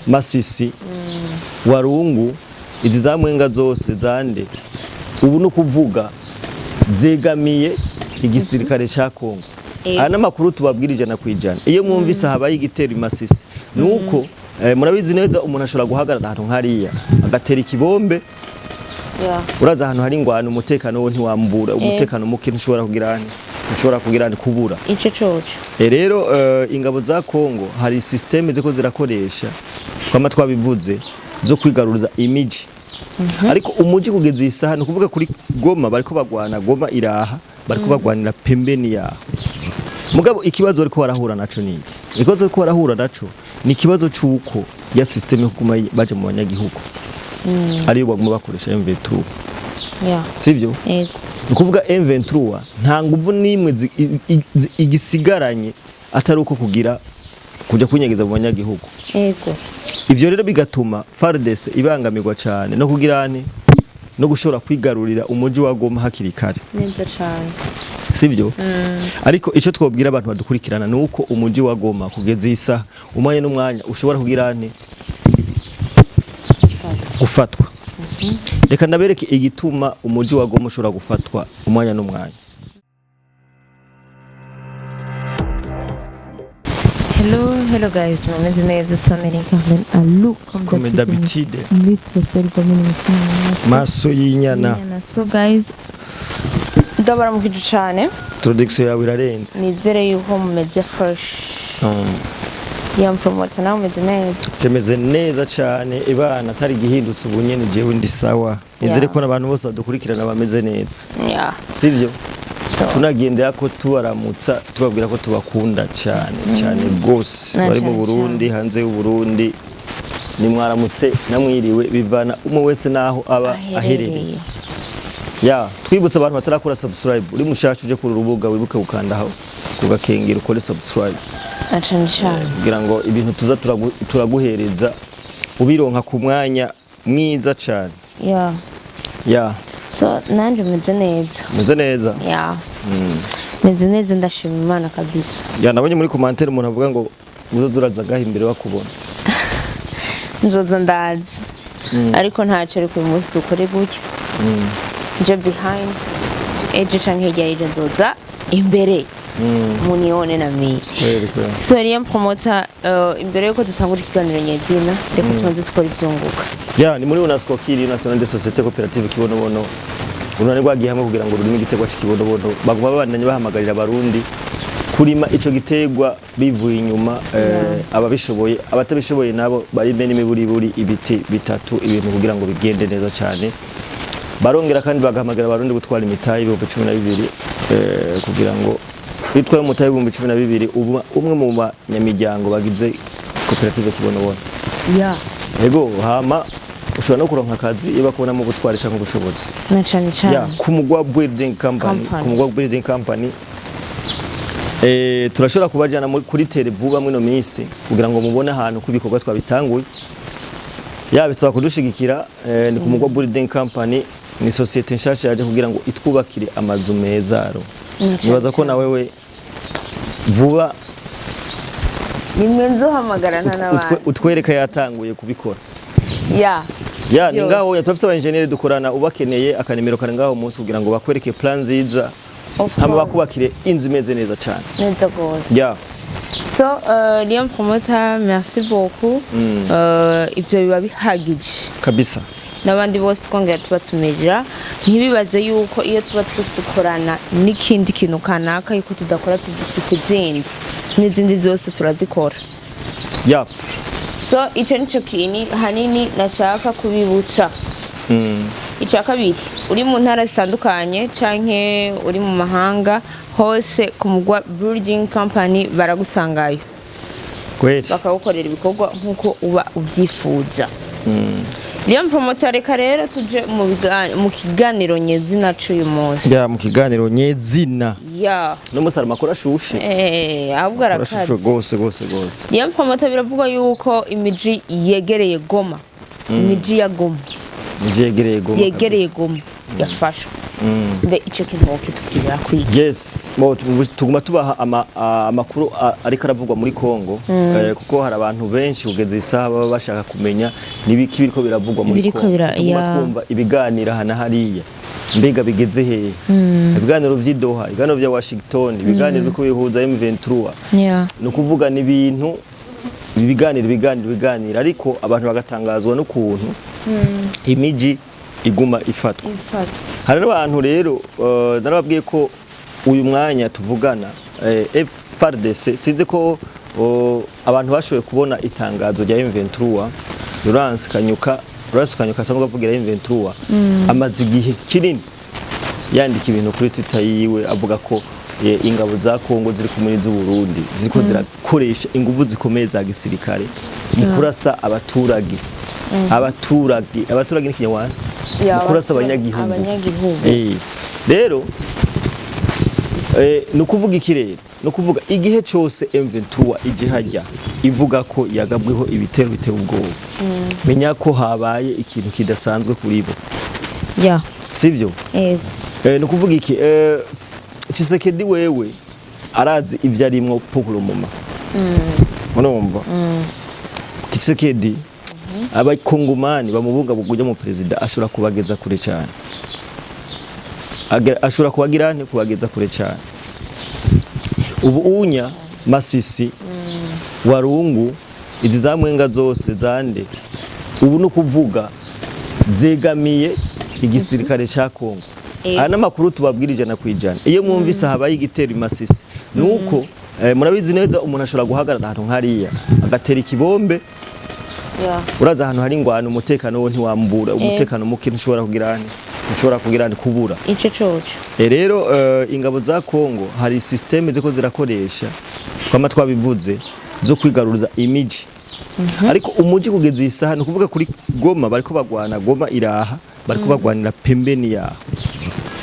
Masisi, Warungu, izi za Mwenga zose zande, ubu no kuvuga zegamiye igisirikare ca Kongo. Aya n'amakuru tubabwira 100%. Iyo mwumvise habaye igitero i Masisi, nuko murabizi neza, umuntu ashobora guhagarara ahantu nkariya agatera ikibombe. Uraza ahantu hari ingwano, umutekano wo ntiwambura, umutekano muke ntushobora kugira kubura. Ico coco. Rero ingabo za Kongo hari système ziko zirakoresha, twama twabivuze, zo kwigaruriza imiji. Ariko umuji kugeza iyi saha, ni ukuvuga kuri Goma bariko bagwana, Goma iraha, bariko bagwanira pembeni yaho. Mugabo ikibazo bariko barahura naco ni iki? Ikibazo bariko barahura naco ni ikibazo c'uko ya système yo kuguma baje mu banyagihugu ariyo baguma bakoresha M23. Sivyo? Yego. Ni ukuvuga M23 nta nguvu n'imwe igisigaranye atari uko kugira kuja kunyegeza mu banyagihugu. Ivyo rero bigatuma FARDC ibangamirwa cane no kugira nte no gushobora kwigarurira umuji wa Goma hakiri kare. Neza cane. Sivyo? Ariko ico twobwira abantu badukurikirana ni uko umuji wa Goma kugeza iyi saha, umwanya n'umwanya ushobora kugira nte gufatwa. Reka ndabereke igituma umuji wa Goma ushobora gufatwa umwanya n'umwanya. Hello, hello guys, mumeze neza? Soneri Carmen Alu. Comme d'habitude. Miss Spécial comme une Maso y'inyana. So guys, ndabaramukije cane. Introduction yawe irarenze. Nizere yuko mumeze fresh. Yampromote nawe umeze neza? Tumeze neza cane ibana, atari igihindutse, ubu nyene jewe ndi sawa. Nizere ko n'abantu bose badukurikirana bameze neza. Sivyo? So Tunagendera ko tubaramutsa, tubabwira ko tubakunda cyane cyane rwose. Na Bari mu cane. Burundi, hanze y'u Burundi, nimwaramutse namwiriwe, bivana umwe wese naho aba aherereye. Ya, twibutsa abantu batarakora subscribe, uri mushasha uje kuri urubuga, wibuke gukandaho kugakengera ukore subscribe Na cane cane. kugira ngo ibintu tuza turaguhereza ubironka ku mwanya mwiza cyane. Ya. So nanje meze neza. Meze neza. Yeah, meze neza, ndashima Imana kabisa. Ya, nabonye muri commentaire umuntu avuga ngo uzoza uraza gaha imbere bakubona. Nzoza ndazi, ariko ntacyo, ariko uyu munsi dukore gutya, nje behind, ejo canke hirya y'ejo nzoza imbere munione na mimi. Kweli kweli. So Liam Promoter, imbere yuko dutangura ikiganiro nyezina, reka tubanze tukora ivyunguka. Ya, ni muri UNESCO kiri National de Société Coopérative Kibonobono. Urunani rwagiye hamwe kugira ngo rurime igiterwa c'ikibonobono. Baguma babandanya bahamagarira abarundi kurima ico giterwa bivuye inyuma, ababishoboye, abatabishoboye nabo barime n'imiburiburi ibiti bitatu, ibintu kugira ngo bigende neza cyane. Barongera kandi bagahamagara abarundi gutwara imitahe 12,000, kugira ngo bitwaye umutahe 12,000 uba umwe mu banyamiryango bagize koperative Kibonobono. Ego, hama ushobora no kuronka akazi iyo bakubonamo ubutwari canke ubushobozi. Na cane Ya, cane. ku Mugwa Building Company. Company. Ku Mugwa Building Company, turashobora kubajana kuri tele vuba mwino minsi kugira ngo mubone ahantu ko ibikorwa twabitanguye. Ya, bisaba kudushigikira. Ni ku Mugwa Building Company, ni société nshasha yaje kugira ngo itwubakire amazu meza aro. Na cane Nibaza ko cane. na wewe vuba Nimwe nzohamagara nta n'abandi. Utwereka yatanguye kubikora. Ya, ni Byose. ngaho turafise aba engineer dukorana, ubakeneye akanimero kari ngaho munsi kugira ngo bakwereke plan nziza Of hama course. bakubakire inzu imeze neza cyane. Neza gose. So Liam Promoter, merci beaucoup. Ivyo biba bihagije. Kabisa. N'abandi bose twongera tubatumirira, ntibibaze yuko iyo tuba turi dukorana n'ikindi kintu kanaka yuko tudakora tuzifite izindi, n'izindi zose turazikora. So icyo nicyo kintu hanini nashaka kubibutsa. Icya kabiri, uri mu ntara zitandukanye canke uri mu mahanga hose, ku Mugwa Building Company baragusangayo bakagukorera ibikorwa nk'uko uba ubyifuza. Liam Promoter, reka rero tuje mu kiganiro nyezina c'uyu munsi. Ya, mu kiganiro nyezina. No musara amakuru ashushe. Ahubwo Arashushe arakaze. gose gose gose. Liam Promoter, biravugwa yuko imiji yegereye Goma, imiji ya Goma Yegereye Goma. yegereye Kabisa. Goma yafashwe. Mbe ico kintu wokitubwirira kwiki? Yes, bo tuguma tubaha amakuru ariko aravugwa muri Kongo, kuko hari abantu benshi kugeza isaha baba bashaka kumenya nibiki biriko biravugwa muri Biriko Kongo. Tuguma twumva ibiganiro aha na hariya, mbega bigeze hehe? Ibiganiro vy'i Doha, ibiganiro vya Washington, ibiganiro biriko bihuza M23, ni ukuvuga ni ibintu ibiganiro, ibiganiro, ibiganiro, ariko abantu bagatangazwa n'ukuntu imiji iguma ifatwa. Ifatwa. Hari n'abantu rero, narababwiye ko uyu mwanya tuvugana, FARDC, sinzi ko abantu bashoboye kubona itangazo rya M23. Lawrence Kanyuka, Lawrence Kanyuka asanzwe avugira M23, amaze igihe kinini yandika ibintu kuri Twitter yiwe, avuga ko ingabo za Kongo ziri kumwe n'iz'u Burundi ziriko zirakoresha inguvu zikomeye za gisirikare mu kurasa abaturage, abaturage, abaturage ni Kinyarwanda, mu kurasa abanyagihugu. Abanyagihugu. Rero ni ukuvuga iki rero? Ni ukuvuga igihe cyose M23 ije hajya ivuga ko yagabweho ibitero biteye ubwoba, menya ko habaye ikintu kidasanzwe kuri bo. Sivyo? Ego. Ni ukuvuga iki? Tshisekedi wewe arazi ibyo arimwo pour le moment. Murumva Tshisekedi, abakongomani bamubungabunga ujya mu perezida ashobora kubageza kure cyane. Ashobora kubagira nte? Kubageza kure cyane. Ubu unya Masisi, Warungu, izi za Mwenga zose zande, ubu no kuvuga zegamiye igisirikare ca Kongo. Aya n'amakuru tubabwira 100%. Iyo mwumvise habaye igitero i Masisi, nuko murabizi neza, umuntu ashobora guhagarara ahantu nkariya agatera ikibombe. Uraza ahantu hari ingwano, umutekano wo ntiwambura, umutekano muke ntushobora kugira nte, ntushobora kugira nte, kubura. Ico coco. Rero ingabo za Kongo hari système ziko zirakoresha, twama twabivuze, zo kwigaruza imiji. Ariko umuji kugeza iyi saha, ni ukuvuga kuri Goma bariko bagwana, Goma iraha, bariko bagwanira pembeni yaho.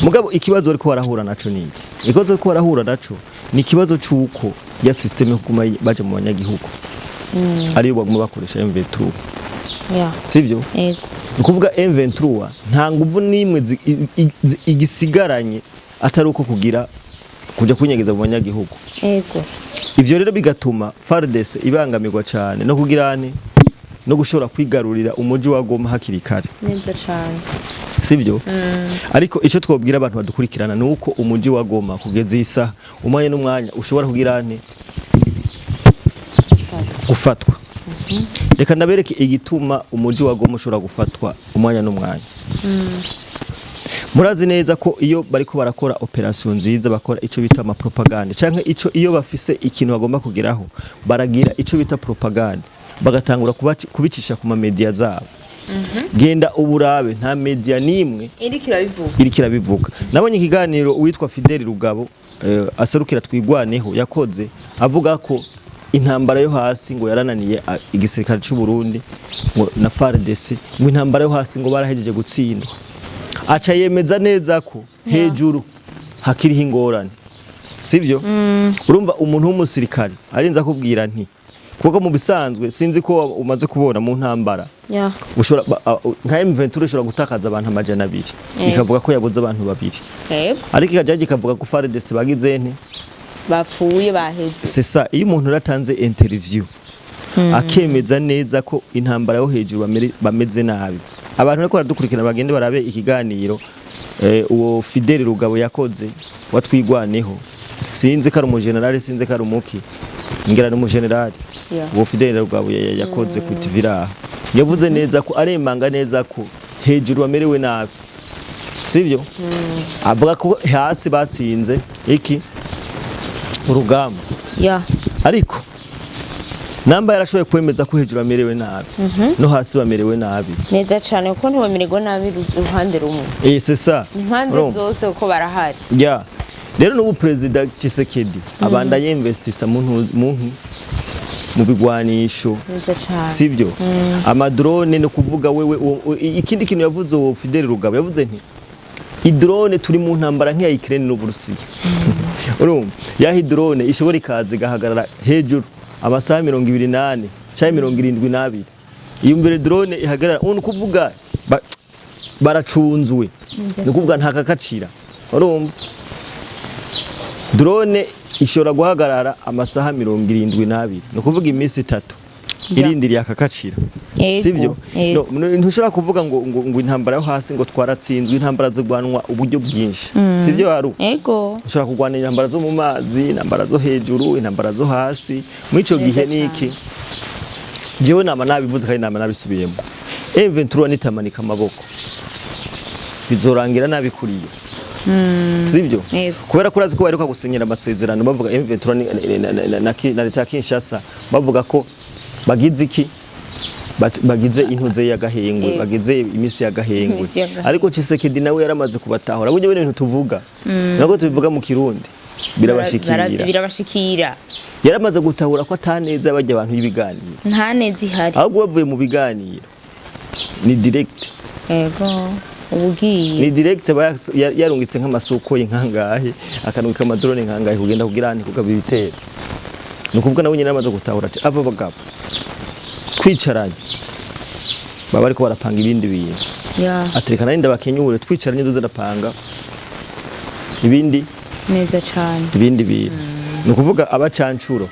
Mugabo ikibazo bariko barahura naco ni iki? Ikibazo bariko barahura naco ni ikibazo c'uko ya système yo kuguma baje mu banyagihugu ariyo baguma bakoresha M23, sivyo? Ego. Ni ukuvuga M23 nta nguvu n'imwe igisigaranye atari uko kugira kuja kunyegeza mu banyagihugu. Ivyo rero bigatuma FARDC ibangamirwa cane no kugira nte, no gushobora kwigarurira umuji wa Goma hakiri kare. Neza cane. Sivyo? Ariko ico twobwira abantu badukurikirana ni uko umuji wa Goma kugeza isaha, umwanya n'umwanya ushobora kugira nte, gufatwa. Reka ndabereke igituma umuji wa Goma ushobora gufatwa umwanya n'umwanya. Murazi neza ko iyo bariko barakora opération nziza, bakora ico bita ama propaganda, canke ico iyo bafise ikintu bagomba kugeraho, baragira ico bita propaganda, bagatangura kubicisha ku ma media zabo. Genda uburabe, nta media nimwe Iriko irabivuga. Iriko irabivuga. Nabonye ikiganiro uwitwa Fidel Rugabo, aserukira Twigwaneho, yakoze avuga ko intambara yo hasi ngo yarananiye igisirikare cy'u Burundi ngo na FARDC, ngo intambara yo hasi ngo barahejeje gutsindwa. Aca yemeza neza ko hejuru hakiriho ingorane, sivyo? Urumva umuntu w'umusirikare arinze akubwira nti, kuko mu bisanzwe sinzi ko umaze kubona mu ntambara, ushobora nka M23 ishobora gutakaza abantu 200, ikavuga ko yabuze abantu babiri, ariko ikajya ikavuga ko FARDC bagize nte? Bapfuye, baheze. C'est ça. Iyo umuntu ratanze interview akemeza neza ko intambara yo hejuru bameze nabi, abantu bariko baradukurikirana bagende barabe ikiganiro uwo Fidel Rugabo yakoze watwigwaneho. Sinzi ko ari umugenerale, sinzi ko ari umuki, ngira ni umugenerale. Uwo Fidel Rugabo yakoze ku TV raha, yavuze neza ko aremanga neza ko hejuru bamerewe nabi, sivyo? Avuga ko hasi batsinze iki urugamba, ariko namba yarashoboye kwemeza ko hejuru bamerewe nabi, no hasi bamerewe nabi. Neza cane, kuko ntibamererwa nabi uruhande rumwe. C'est ça. Impande Urumva? zose, kuko barahari. Ya, rero n'ubu perezida Tshisekedi abanda yinvestisa mu bigwanisho. Neza cane. Sivyo? Ama drone, no kuvuga wewe ikindi kintu yavuze uwo Fidel Rugabo, yavuze nti i drone, turi mu ntambara nk'iya Ukraine n'Uburusiya. Urumva yaho i drone ishobora ikaza igahagarara hejuru amasaha 24 cyangwa 72. Iyumvire drone ihagarara, ubu ni ukuvuga Baracunzwe, ni ukuvuga nta kakacira. Urumva, drone ishobora guhagarara amasaha 72, ni ukuvuga iminsi 3, irindiriye akakacira. Sibyo? Yego. No, ntushobora kuvuga ngo intambara yo hasi ngo twaratsinzwe. Intambara zirwanwa uburyo bwinshi, sibyo haru? Ego. Ushobora kurwana intambara zo mu mazi, intambara zo hejuru, intambara zo hasi. Muri ico Neza gihe cane. niki jewe nama nabivuze kandi nama nabisubiyemo: M23 nitamanika amaboko, bizorangira nabi kuriyo, sibyo? Yego. Kubera ko urazi ko baheruka gusinyira amasezerano, bavuga M23 na leta ya Kinshasa, bavuga ko bagize iki? Bagize intuze y'agahengwe, bagize iminsi y'agahengwe. Iminsi y'agahengwe. Ariko Tshisekedi nawe yaramaze kubatahura. Burya bino bintu tuvuga, ntabwo tubivuga mu Kirundi, birabashikira. Birabashikira. Yaramaze gutahura ko ataneza bajya abantu y'ibiganiro. Nta neza ihari. Ahubwo bavuye mu biganiro ni direct. Ego, ubugiye. Ni direct. Yarungitse nk'amasoko y'inkangahe, akanungika amadrone nkangahe kugenda kugira nti kugaba ibitero. Ni ukuvuga nawe nyine yaramaze gutahura ati aba bagabo twicaranye baba bariko barapanga ibindi bintu. Atereka nari ndabakenyure, twicaranye nzoze ndapanga ibindi. Neza cane. Ibindi bintu, ni ukuvuga abacancuro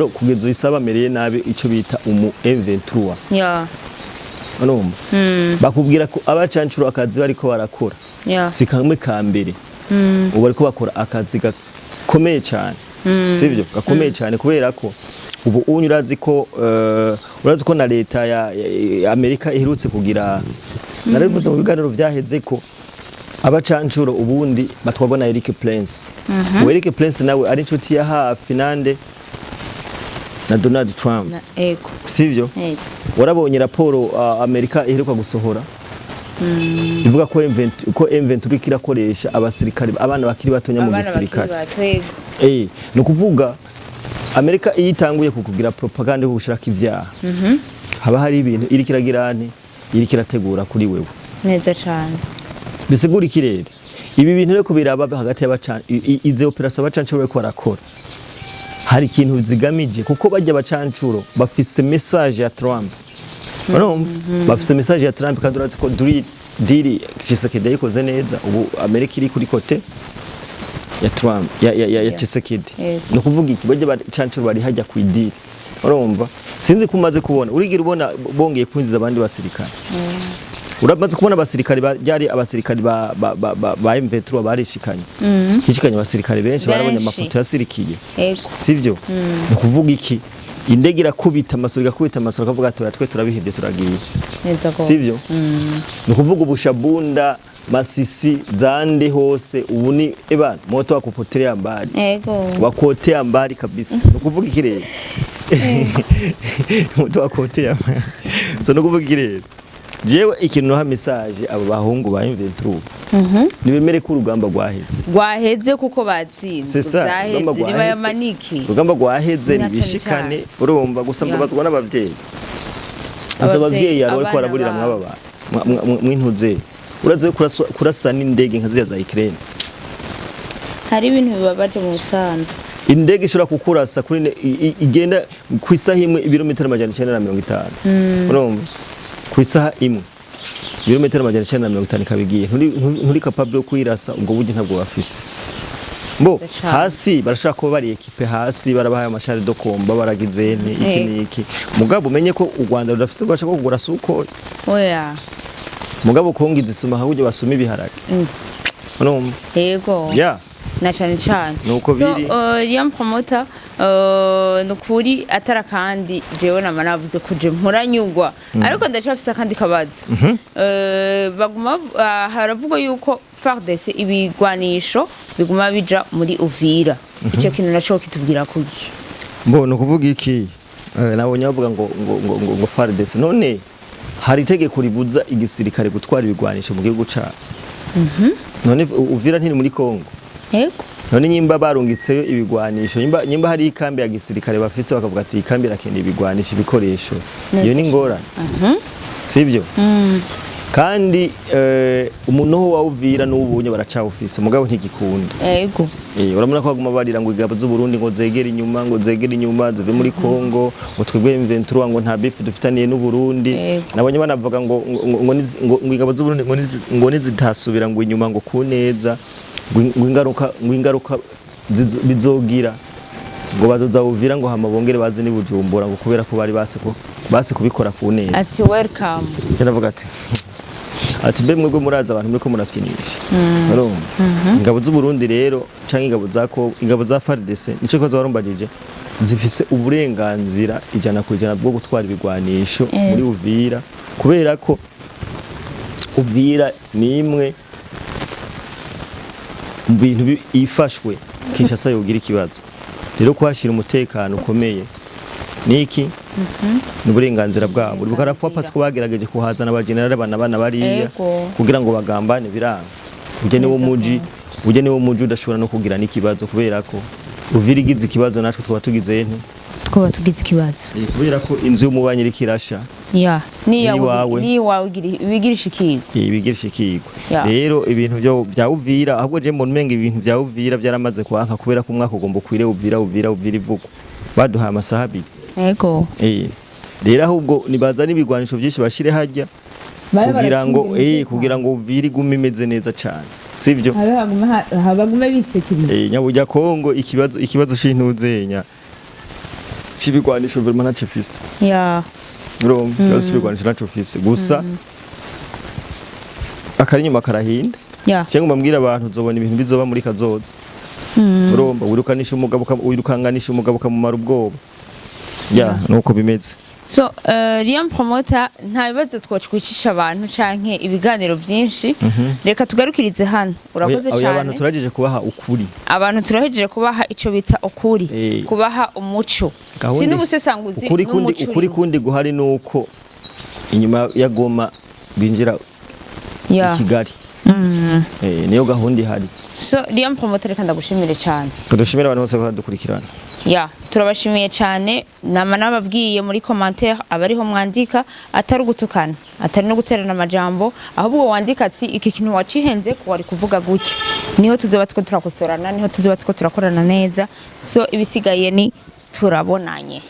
kugeza ubu isaha bamereye nabi icyo bita umu M23. Urumva, bakubwira ko abacancuro akazi bariko barakora si kamwe ka mbere. Ubu bariko bakora akazi gakomeye cyane, sibyo? Gakomeye cyane, kubera ko ubu unyu urazi ko na leta ya Amerika iherutse kugira, narabivuze mu biganiro vyaheze, ko abacancuro ubundi batwarwa na Eric Prince. Uwo Eric Prince nawe ari inshuti ya hafi nande? Na Donald Trump. Ego. Sivyo? Ego. Warabonye raporo Amerika iheruka gusohora ivuga ko M20, ko M23 iriko irakoresha abasirikare, abana bakiri batonya mu Abana bakiri gisirikare. bato, ego. Ni ukuvuga Amerika iyo itanguye kukugira propaganda yo gushirako ivyaha, haba hari ibintu iriko iragira nte, iriko irategura kuri wewe. Neza cane. Bisigura iki rero? Ibi bintu rero biraba hagati y'abacan izi opération abacancuro bariko barakora, hari ikintu zigamije, kuko bajya abacancuro bafise message ya Trump. Urumva, bafise message ya Trump, kandi urazi ko duri deal Tshisekedi yayikoze neza. Ubu Amerika iri kuri côté ya Trump, ya Tshisekedi. Ni ukuvuga iki? Bajya bacancuro bari hajya ku idiri. Urumva, sinzi ko umaze kubona, urigira ubona bongeye kwinjiza abandi basirikare. Uramaze kubona abasirikare byari abasirikare ba M23 barishikanye, hishikanye abasirikare benshi, barabonye Benshi. amafoto yasirikiye. Ego. Sivyo? Ni ukuvuga iki? Indege irakubita amasoro, igakubita amasoro, akavuga ati: "Oya, twe turabihevye, turagiye." Neza gose. Sivyo? Ni ukuvuga ubushabunda, Masisi, zande hose ubu ni eba moto wa kupotelea mbali. Wakotea mbali kabisa. Ni ukuvuga iki rero? Moto wakotea. So ni ukuvuga iki rero? Jewe ikintu noha message abo bahungu ba M23, nibemere ko urugamba rwaheze. Rwaheze kuko batsinzwe. C'est ça, Vyaheze. urugamba rwaheze. Nibayamanike. Urugamba rwaheze. Na cane. Nibishikane. Urumva gusa, mbabazwa n'abavyeyi. Ivyo Abavyeyi, abavyeyi bariko abana baraburira babo. mwaba bantu mwintuze, urazi ko kurasa n'indege nka ziriya za Ukraine. Hari ibintu bibabaje mu busanzwe. Indege ishobora kukurasa kuri igenda ku isaha imwe ibirometero 950. Urumva, ku isaha imwe ibirometero 950 ikabigiye, nturi capable yo kuyirasa. Ubwo buryo ntabwo bafise bo. Neza cane. Hasi barashaka kuba bari équipé, hasi barabahaye ama chars de combat, baragize nte iki n'iki. Mugabo umenye ko u Rwanda rudafise ububasha bwo kugura Sukhoi. Oya. Mugabo Kongo izisuma ahubwo basuma ibiharage. Urumva? Yego. Ya. Na cane cane. Nuko So, biri. Liam Promoter, nukuri atara kandi jewe nama navuze ko je mporanyugwa, ariko ndacafise akandi kabazo. Baguma haravugwa yuko FARDC ibigwanisho biguma bija muri Uvira. Ico kintu naco kitubwira kuki? Mbo ni ukuvuga iki? Nabonye bavuga ngo FARDC. None hari itegeko ribuza igisirikare gutwara ibigwanisho mu gihugu cabo? None Uvira ntiri muri Kongo? Yego. None nyimba barungitseyo ibigwanisho, nyimba hari ikambi ya gisirikare bafise, bakavuga ati ikambi irakeneye ibigwanisho, ibikoresho, iyo ni ingorane, sibyo? Kandi umunoho wa Uvira n'ubunye baracawufise, mugabo ntigikunda. Urabona ko baguma barira ngo ingabo z'u Burundi ngo zegere inyuma, ngo zegere inyuma zive muri Kongo, ngo twebwe M23 ngo nta beef dufitaniye n'u Burundi. Nabonye banavuga ngo ingabo z'u Burundi ngo nizitasubira ngo inyuma ngo ku neza, ngo ingaruka bizogira ngo bazoza Uvira, ngo hama bongere baze ni Bujumbura, ngo kubera ko bari base kubikora ku neza. Ati welcome. Ndavuga ati mbe mwebwe muraza abantu muriko murafyinisha, urumva ingabo z'u Burundi rero canke ingabo za ko ingabo za FARDC, nico kibazo warumbajije, zifise uburenganzira 100% bwo gutwara ibigwanisho muri Uvira, kubera ko Uvira ni imwe mu bintu ifashwe Kinshasa yogira ikibazo. Rero kuhashira umutekano ukomeye niki ni uburenganzira bwabo. Uribuka rafuwa pasi ko bagerageje kuhazana abajenerali bana bana bariya kugira ngo bagambane, biranga. Ujye niwo muji udashobora no kugira n'ikibazo, kubera ko Uvira igize ikibazo natwe tuba tugize nte? Twaba tugize ikibazo. Kubera ko inzu y'umubanyi iriko irasha ya N'iwawe. Niwawe wigirisha ikigo. Ibigirisha ikigwe. Rero ibintu byo vya Uvira, ahubwo je mbona umenga ibintu vya Uvira byaramaze kwanka, kubera ko umwaka ugomba ukwire Uvira ivugwa, baduhaye amasaha 2. Rero ahubwo nibaza n'ibigwanisho byinshi bashire hajya Babe kugira ngo barakingira umutekano. Kugira ngo Uvira igume imeze neza cane, sivyo? Habe hagume bisekiriye. Nyaburya Kongo ikibazo c'intuzenya c'ibigwanisho vraiment ntaco ifise. Urumva, ikibazo c'ibigwanisho ntaco ifise, gusa akari inyuma karahinda. Cyangwa mbabwira abantu uzobona ibintu bizoba muri kazoza. Urumva, wirukanganisha umugabo ukamumara ubwoba, ya nuko bimeze. So Liam Promoter, nta bibazo twocwicisha abantu canke ibiganiro byinshi, reka tugarukirize hano. Urakoze Oya, abantu cyane. turagejeje kubaha ukuri. Abantu turahejeje kubaha ico bita ukuri, kubaha umuco, si n'ubusesanguzi. Ukuri kundi N'umuco ukuri urimo. kundi guhari nuko inyuma ya Goma binjira i Kigali. Niyo gahunda ihari. So Liam Promoter, reka ndagushimire cyane. Tudushimira abantu bose baradukurikirana. Ya, turabashimiye cyane. Nama nababwiye muri commentaire, abariho mwandika, atari ugutukana, atari no guterana amajambo, ahubwo wandika ati iki kintu wacihenze ko wari kuvuga gutya, niho tuzoba two turakosorana, niho tuzoba two turakorana neza. So ibisigaye ni turabonanye.